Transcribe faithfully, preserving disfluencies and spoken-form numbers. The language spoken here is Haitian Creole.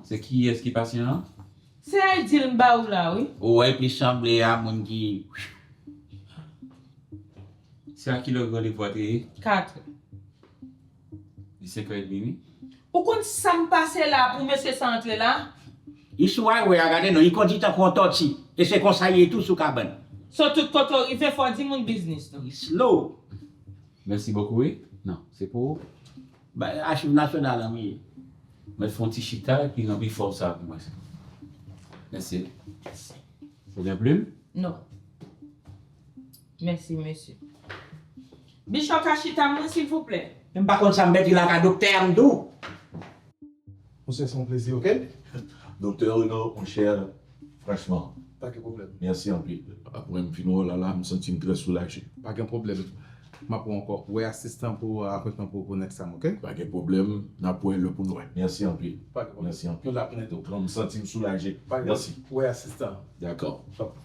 Se kiyès ki pasyan an? Se Aidil m ba ou la, wi. Ou wè, pi sanble a moun ki. Se a kilè randevou a te ye? Katrè. Li senkè edmi, wi. Ou konn sa m pase la pou mesye sa antre la? Li sou highway a, gade non, li kondi tankou yon tòti. E se konsa li ye tou sou kabann. So tout kote w rive, fò w di moun biznis nou. Slow. Mèsi bokou, wi. Non, se pou ou. Ba, achiv nasyonal an, wi. Mwen fè yon ti chita epi ranpli fòm sa pou mwen. Mèsi. Ou gen plim? Non. Mèsi, mesye. Bichon ka chita mwen, silvouplè? M pa konn sa m mèt di la ka doktè a m tou. Monchè, se yon plezi, ok? Doktè Renaud, monchè, franchman, Pa gen pwoblèm. Mèsi anpil. Apre m fin wè w la, la, m santi m trè soulaje. Pa gen pwoblèm. M ap wè w ankò. Wè asistan pou apwentman pou, pou next time, ok? Pa gen pwoblèm, n ap wè lè pou n wè. Mèsi anpil. Pa gen pwoblèm. Mèsi anpil. Nou la pou nou tou. Bon, m santi m soulaje. Pa gen Mèsi. Wè asistan. Dakò. Top.